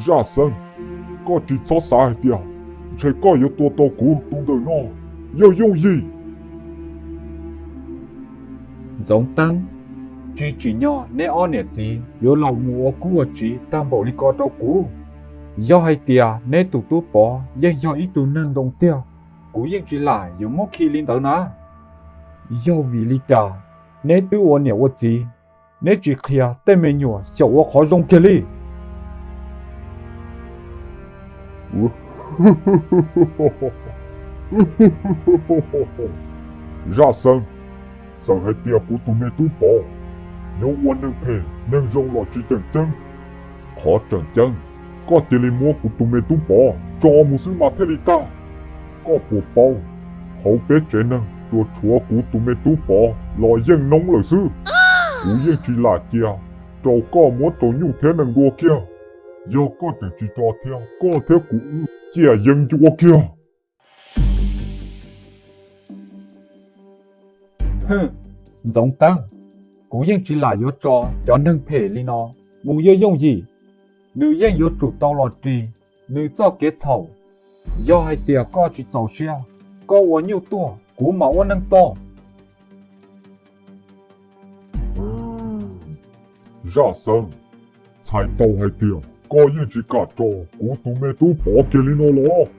Zaj Xeeb, koj tsis txhob xav hais tias ntshe koj yuav tua tau kuv tus ntawm no, yog yooj yim. Ntxoov Teeb, tsis tsim nyog neb ob niam txiv yuav los mus ua kub ua tsiv tag npaum li ko rau kuv. Yog hais tias neb tus tub Pov yeej yog ib tug neeg zoo tiag, kuv yeej tsis lam yuav muab khi li ntawd na. Yog vim li cas neb twb ua niam ua txiv, neb tsis qhia tej me nyuam xyaum ua qhov zoo kiag li? Zaj Xeeb, txawm hais tias kuv tus me tub Pov yuav ua neeg phem neeg zoo los tsis tseem ceeb. Qhov tseem ceeb, koj cia li muab kuv tus me tub Pov tso mus xwb mas thiaj li tag. Koj puas paub, hauv peb tsev neeg tsuas tshuav kuv tus me tub Pov los yeej noob lawm xwb. Kuv yeej tsis lam cia rau koj muab rau nyuj thiab nees dua kiag. Yog koj tseem tsis tso thiab, koj thiab kuv wb ciaj yees ncua kiag. Ntxoov Teeb, kuv yeej tsis lam yuav tso cov neeg phem li no mus yog yooj yim. Nws yeej yuav tsum tau los ris nws txoj kev txhaum. Yog hais tias koj tsis txaus siab, koj ua nyuj tuaj, kuv mam ua neeg tuaj. Zaj Xeeb, txhais tau hais tias koj yeej tsis kam tso kuv tus me tub Pov kiag li no los?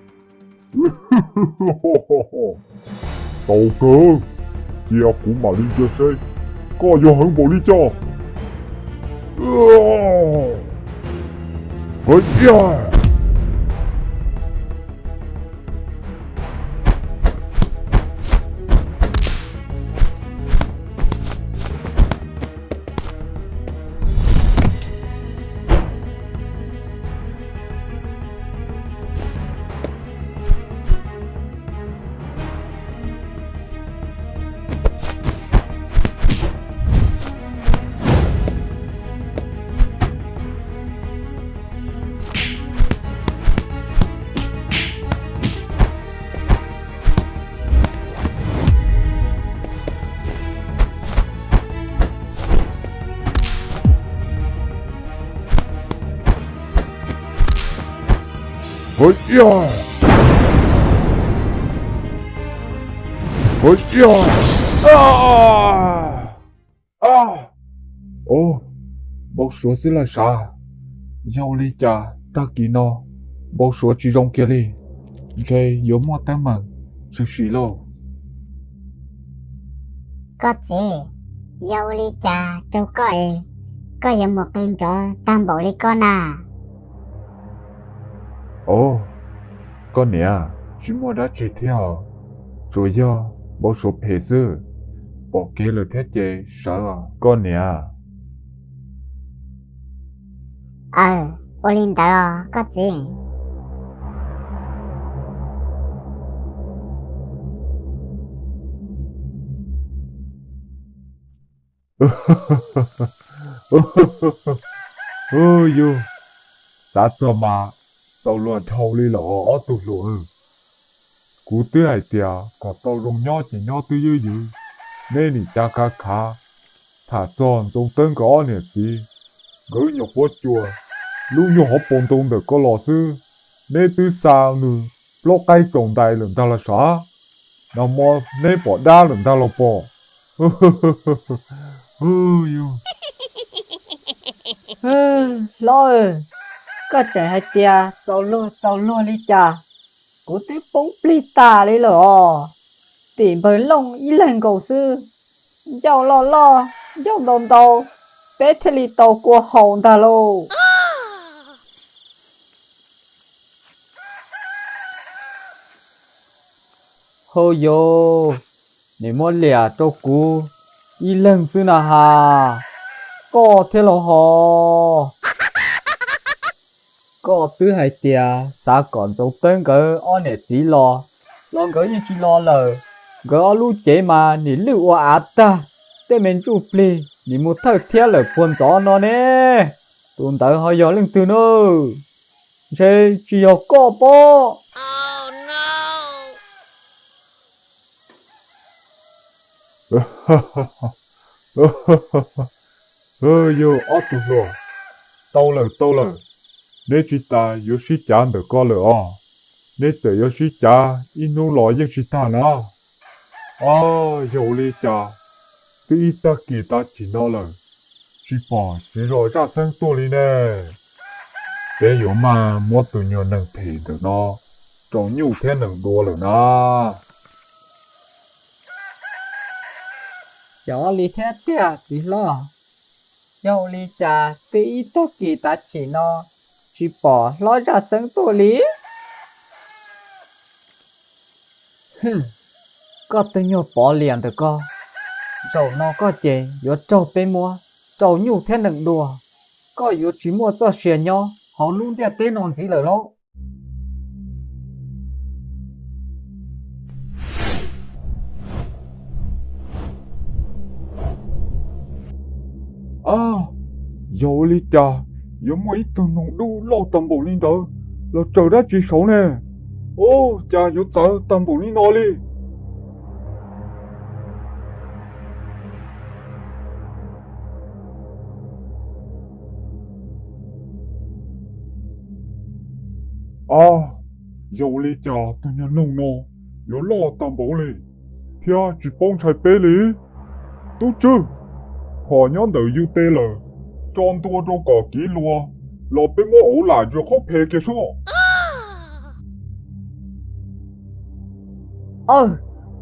Tau kawg, cia kuv mam li ntsia seb koj yuav heev npaum li cas. Npau suav xwb lawm sav. Yog ua li cas tag kis no npau suav tsis zoo kiag li? Ntshe yuav muaj teeb meem tshwm sim lauj. Koj txiv, yog ua li cas rau koj es koj yuav mus qw nrov tag npaum li koj na? Au, koj niam, tsis muaj dab tsi thiab, tsuas yog npau suav phem xwb, pom kev lawm thiab ces sawv os koj niam. Aw, ua li ntawd os koj txiv. Yus, xav txog mas txaus luag dhau li los ob tug hluas. Kuv twb hais tias kom tau zoo nyob ces nyob twb ywj ywm, neb nim cas khav khav tham txog Ntxoov Teeb nkawd ob niam txiv, nkawd nyuam qhuav cuag lub nyuag hauv paus ntoo ntawm ko los xwb, neb twb xa nws plaub qaib tsaus ntais lawm ntag los sav. Nag hmo neb pom dab lawm ntag los pom. Hlob, koj tseem hais tias txaus luag txaus luag li cas? Kuv twb poob plig tas li lawm os. Tim npawg Looj ib leeg nkaus xwb, ncauj loj loj, ncauj ntau ntau, peb thiaj li tau kua haum ntag lauj. Hauj yauv, nws muab liam rau kuv ib leeg xwb na has, koj thiab los hos. Koj twb hais tias xav kom Ntxoov Tawb nkawd ob niam txiv los, los nkawd yeej tsis los lawm. Nkawd ob lub cev mas nim lwj ua av tag, tej me ntsuj plig nim mus thawj thiab lawm puag ntxov no ne. Tus ntawd ho yog leej twg na? Ntshe tsis yog koj pob. Yog ob tug hluas, tau lawm tau lawm, neb tsis tas yuav sib cav ntawm ko lawm os. Neb txawm yuav sib cav ib hnub los yeej tsis tag na. Yog ua li cas twb ib tag kis tav chim no lawm, tsis pom tsis zov zaj xeeb tuaj li ne? Peb yuav maj muab tus nyuag neeg phem ntawm no rau nyuj thiab nees dua lawm na. Xyov li thiab tiag txiv hlob, yog ua li cas twb ib tag kis tav chim no tsis pom hlob zaj xeeb tuaj li. Koj tus nyuag pov liam ntawm ko, zaum no koj ces yuav raug peb muab rau nyuj thiab nees dua. Koj yuav tsis muaj txoj sia nyob hauv lub ntiaj teb no ntxiv lawm lauj. Yog ua li cas yuav muaj ib tug noog dub loj tag npaum li ntawd los tsaws dab tsi saud ne? Ub, cas yuav txawv tag npaum li no li? Yog ua li cas tus nyuag noog no yuav loj tag npaum li thiab tsis paub ntshai peb li? Tub Tswb, phom nyob ntawm yus tes lawm, tso ntua rau kom kiv luas, los peb muab auv lam ntsuas qhaub phem kiag soj. Aw,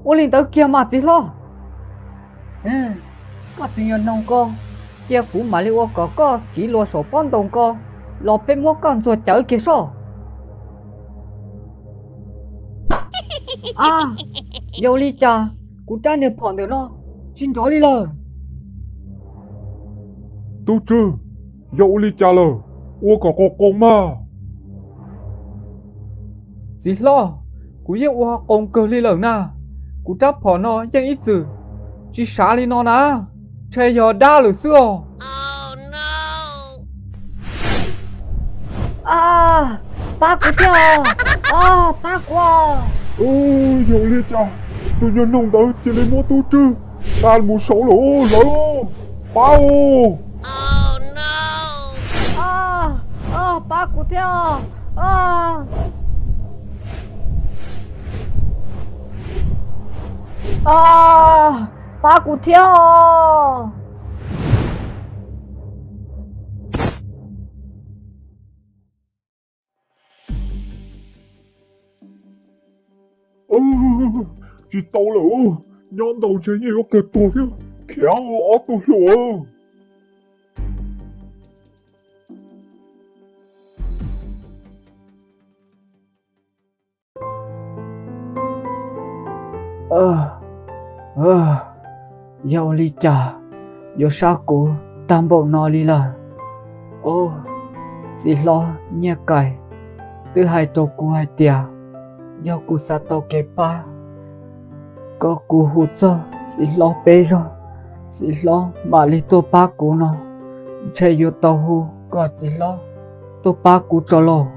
ua li ntawd kiag mas txiv hlob. Koj tus nyuag noog ko, cia kuv mam li ua kom koj kiv luas saum pob ntoo ko, los peb muab koj ntxuag cawv kiag soj. A, yog li cas kuv rab niag phom ntawm no tsis nrov li lawm? Tub Tswb, yog ua li cas lawm? Ua kom qoos qoos mas. Txiv hlob, kuv yeej ua qoos kawg li lawm na. Kuv rab phom no yeej ib txwm tsis sav li no na, ntshe yog dab lawm xwb os. Pab kuv thiab, pab kuv. Yog li cas tus nyuag noog ntawd cia li muab Tub Tswb nqa mus saud lawm lawv? Pab os! Pab kuv thiab. Pab kuv thiab. Tsis tau lawm, nyob ntau ntshe yeej yuav kawg tuag thiab. Khiav ob tug hluas. Yog ua li cas yuav sab kuv tag npaum no li lawm? Ub, txiv hlob Nyiaj Kais twb hais rau kuv hais tias yog kuv xav tau kev pab, kom kuv hu txog txiv hlob peb zaug, txiv hlob mam li tuaj pab kuv no. Ntshe yuav tau hu kom txiv hlob tuaj pab kuv tso lauj.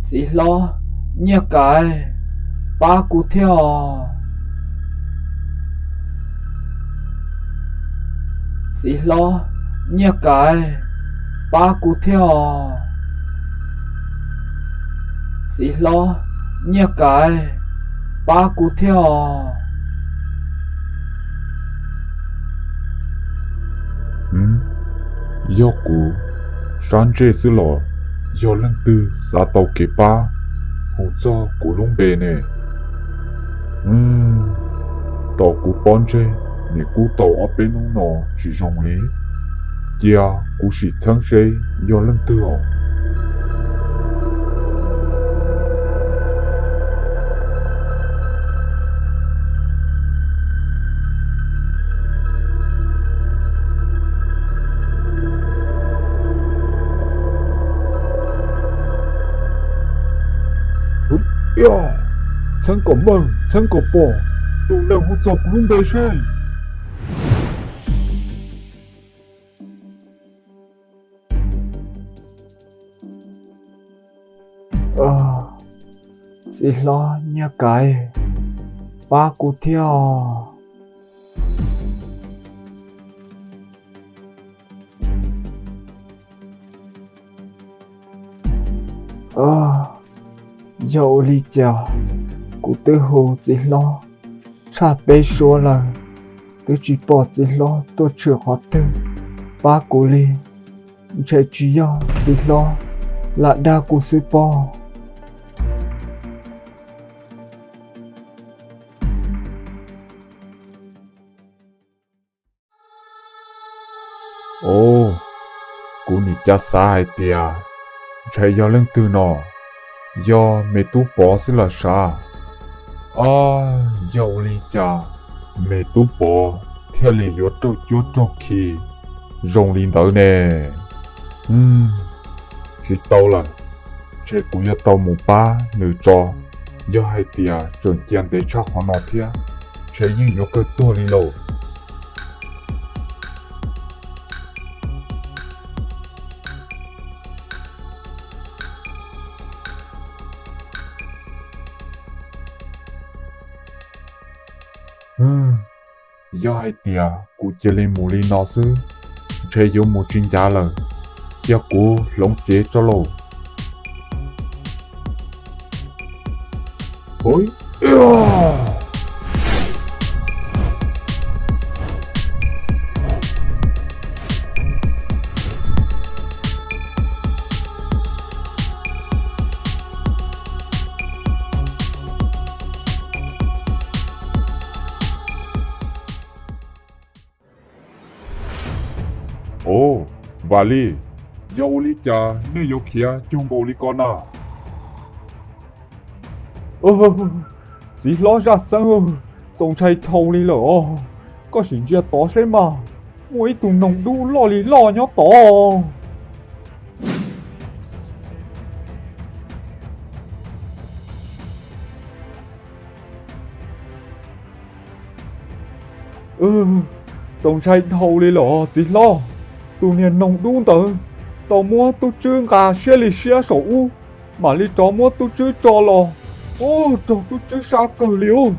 Txiv hlob Nyiaj Kais, pab kuv thiab os. Txiv hlob Nyiaj Kais, pab kuv thiab os. Txiv hlob Nyiaj Kais, pab kuv thiab os. Yog kuv sab ntsej xwb los yog leej twg xav tau kev pab hu txog kuv lub npe ne? Tos kuv pob ntseg nim kub tau ob peb hnub no tsis zoo li. Cia kuv sim txheeb seb yog leej twg os. Txheeb kom meej, txheeb kom pom, tus neeg hu txog kuv lub npe seb. Txiv hlob Nyiaj Kaiv, pab kuv thiab os. Yog ua li cas kuv twb hu txiv hlob tshaj peb suab lawm, twb tsis pom txiv hlob tuaj tshwm qhov twg pab kuv li. Ntshe tsis yog txiv hlob lam dag kuv xwb pob. Os, kuv nim cav xav hais tias ntshe yog leej twg no, yog me tub Pov xwb los sav. Os, yog ua li cas me tub Pov thiaj li yuav raug cuab raug khi zoo li ntawd ne? Tsis tau lawm, ntshe kuv yuav tau mus pab nws tso. Yog hais tias tseem cia ntev tshaj qhov no thiab, ntshe yeej yuav kawg tuag li lauj. Yog hais tias kuv cia li mus li no xwb, ntshe yuav mus tsis ncav lawm. Cia kuv hloov cev tso lauj. Os, Vam Lis, yog ua li cas nej yuav khiav cuag nkaus li ko na? Txiv hlob Zaj Xeeb, txaus ntshai dhau li lawm os. Koj sim ntsia tod seb mas, muaj ib tug noog dub loj li loj nyob tod. Txaus ntshai dhau li lawm txiv hlob. Tus niag noog dub ntawd tau muab tub tswb nqa siab li siab saum ub, mam li rov muab tub tswb tso los. Ub, raug tub tswb sab kawg li ub.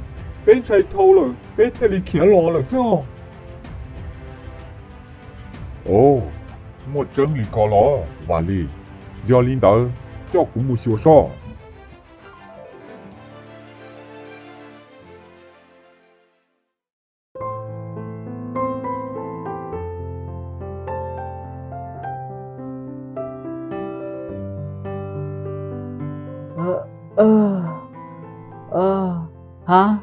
Peb ntshai dhau lawm, peb thiaj li khiav los lawm xwb os. Os, muaj tseeb li ko los Vam Lis? Yog li ntawd, coj kuv mus xyuas soj. Ha,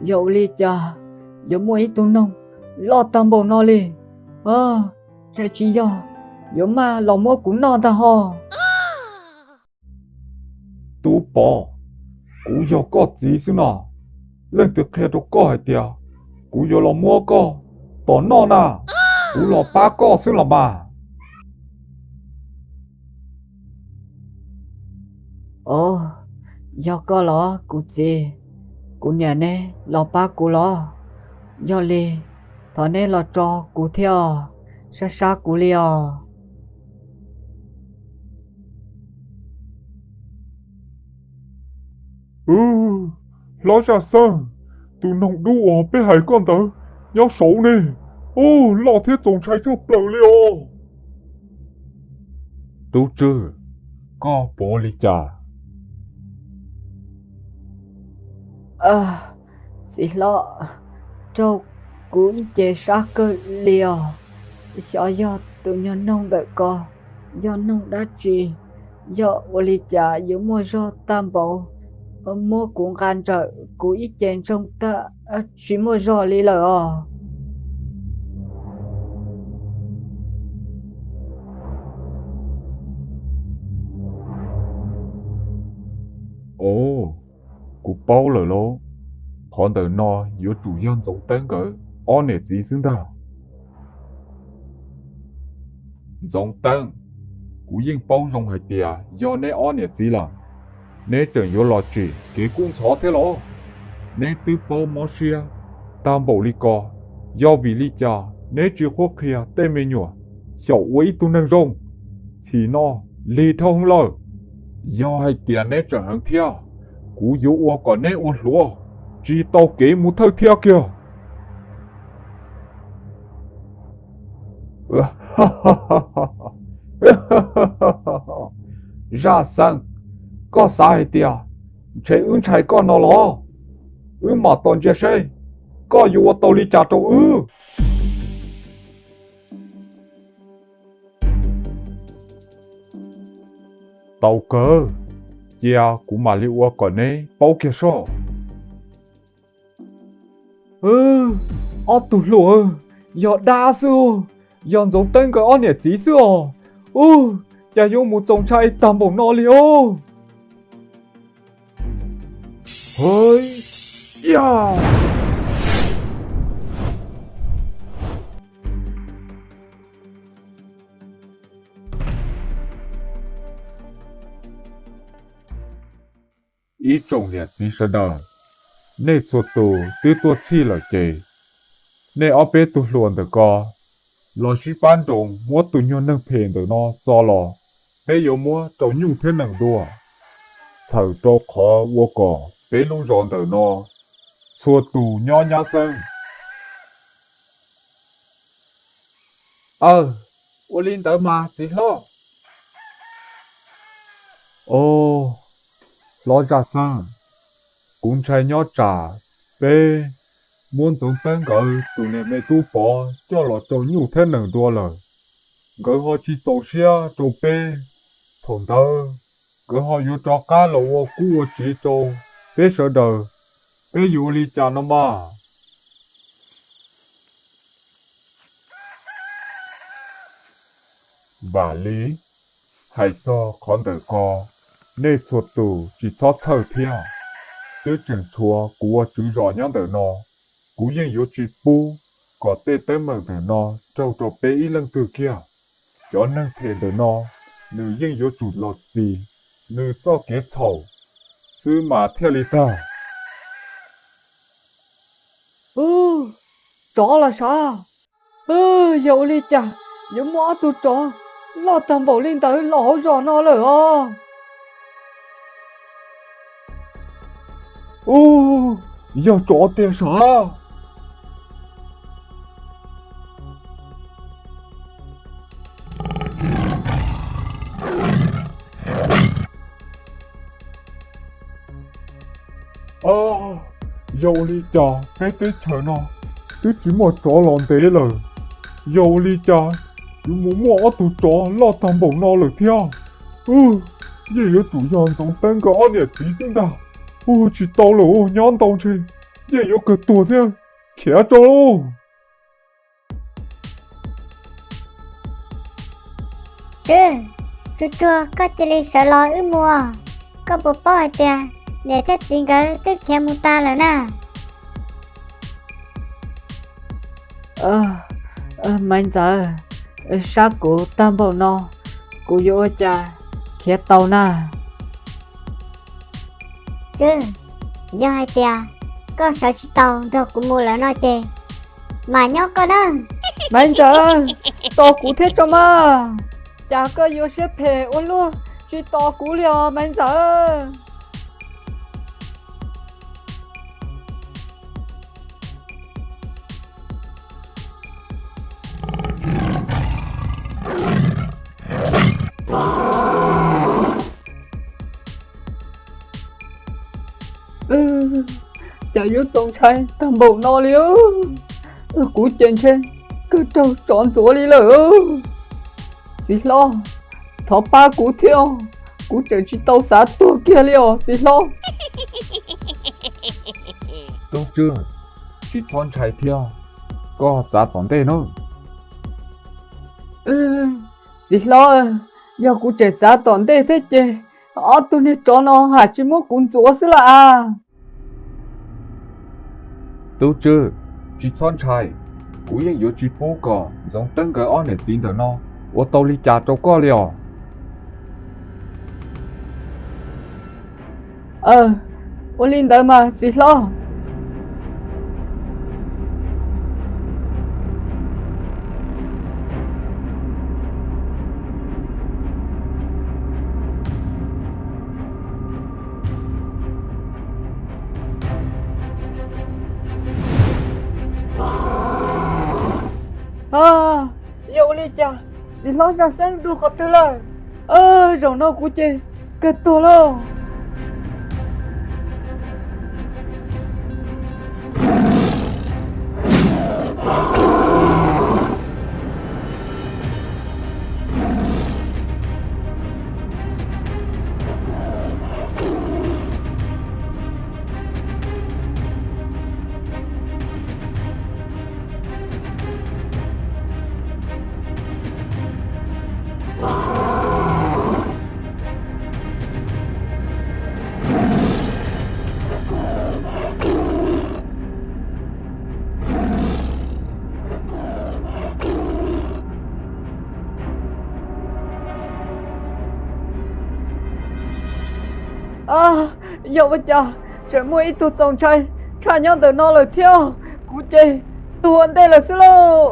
yog ua li cas yuav muaj ib tug noog loj tag npaum no li? Ntshe tsis yog yuav maj los muab kuv noj ntag ho. Tub Pov, kuv yog koj txiv xwb no. Leej twg qhia rau koj hais tias kuv yuav los muab koj tom noj na? Kuv los pab koj xwb los mas. Os, yog koj los kuv txiv, kuv niam neb los pab kuv los? Yog li, thov neb los tso kuv thiab os, sab sab kuv li os. Hlob Zaj Xeeb, tus noog dub uas peb hais koj ntawd nyob saud ne. Ub, loj thiab txaus ntshai tshaj plaws li os. Tub Tswb, koj puas ua li cas? Txiv hlob, raug kuv ib ce sab kawg li os. Xyov yog Tus nyuag noog ntawm ko yog noog dab tsi? Yog ua li cas yuav muaj zog tag npaum, muab kuv nqa ntsawm kuv ib ce ntsoog tag, tsis muaj zog li lawm os. Ov, kuv paub lawm lauj. Qhov ntawm no yuav tsum yog Ntxoov Teeb nkawd ob niam txiv xwb ntag. Ntxoov Teeb, kuv yeej paub zoo hais tias yog neb ob niam txiv lawm, neb tseem yuav los tsim kev kub ntxhov thiab los? Neb twb paub mob siab tag npaum li ko, yog vim li cas neb tsis qhuab qhia tej me nyuam xyaum ua ib tug neeg zoo? Txhim no lig dhau hwv lawm. Yog hais tias neb tseem heev thiab, kuv yuav ua kom neb ua hluav tsis tau kev mus thawj thiab kiag. Zaj Xeeb, koj xav hais tias ntshe wb ntshai koj no los? Wb mam tos ntsia seb koj yuav ua tau li cas rau wb. Tau kawg, cia kuv mam li ua kom neb paub kiag soj. Ob tug hluas, yog dab xwb, yog Ntxoov Teeb nkawd ob niam txiv xwb os. Ub, cas yuav mus txaus ntshai tag npaum no li os. Hwv, ya. Ib tsoom niam txiv sawv daws, nej txhua tus twb tuaj txhij lawm ces, nej ob peb tug hluas ntawm ko los sib pab nroos muab tus nyuag neeg phem ntawm no txo los, peb yuav muab rau nyuj thiab nees dua, txhawm rau qhov ua kom peb lub zos ntawm no txhua tus nyob nyab xeeb. Aw, ua li ntawd mas txiv hlob. Os, hlob Zaj Xeeb, kuv ntshai nyob tsam peb muab Ntxoov Teeb nkawd tus niag me tub Pov coj los rau nyuj thiab nees dua lawm, nkawd ho tsis txaus siab rau peb, thaum ntawd nkawd ho yuav rov qab los ua kub ua tsiv rau peb sawv daws, peb yuav ua li cas no mas? Vam li, hais txog qhov ntawm ko, nej txhua tus tsis txhob txhawj thiab. Twb tseem tshuav kuv ua tswv zos nyob ntawm no, kuv yeej yuav tsis pub kom tej teeb meem ntawm no raug rau peb ib leej twg kiag. Cov neeg phem ntawm no, nws yeej yuav tsum los txis nws txoj kev txhaum xwb mas thiaj li tag. Ub, tsov los sav! Yog ua li cas yuav muaj ob tug tsov loj tag npaum li ntawd los hauv zos no lawm os? Ub, yog tsov tiag sav! Yog ua li cas peb teb chaws no twb tsis muaj tsov los ntev lawm, yog ua li cas yuav mus muaj ob tug tsov loj tag npaum no lawm thiab? Yeej yuav tsum yog Ntxoov Teeb nkawd ob niam txiv xwb ntag. Ub, tsis tau lawm, nyob ntau ntshe yeej yuav kawg tuag thiab, khiav tso lauj. Tswv, tsuag tsuag koj cia li sawv los wb mus. Koj puas paub hais tias niam thiab txiv nkawd twb khiav mus tas lawm na? Maiv Ntxawm, sab kuv tag npaum no, kuv yuav ua cas khiav tau na? Tswv, yog hais tias koj sawv tsis tau nrog kuv mus lawm no ces mam nyob koj na. Maiv Ntxawm, tos kuv thiab tso mas. Cas koj yuav siab phem ua luaj tsis tos kuv li os Maiv Ntxawm? Cas yuav txaus ntshai tag npaum no li. Kuv ces ntshe kawg raug tsov ntxuav li lawm. Txiv hlob, thov pab kuv thiab, kuv tseem tsis tau xav tuag kiag li os txiv hlob. Tub Tswb, tsis txhob ntshai thiab, koj txav tom ntej nawb. Txiv hlob, yog kuv tseem txav tom ntej thiab ces ob tug niag tsov no ham tsis muab kuv ntxuav xwb las as. Tub Tswb, tsis txhob ntshai, kuv yeej yuav tsis pub kom Ntxoov Teb nkawd ob niam txiv ntawm no ua tau li cas rau koj li os. Ua li ntawd mas txiv hlob. Yog ua li cas txiv hlob Zaj Xeeb dua qhov twg lawm? Zaum no kuv ces kawg tuag lauj. Yog ua cas tseem muaj ib tug txaus ntshai tshaj nyob ntawm no lawm thiab? Kuv ces tuag ua ntej lawm xwb lauj.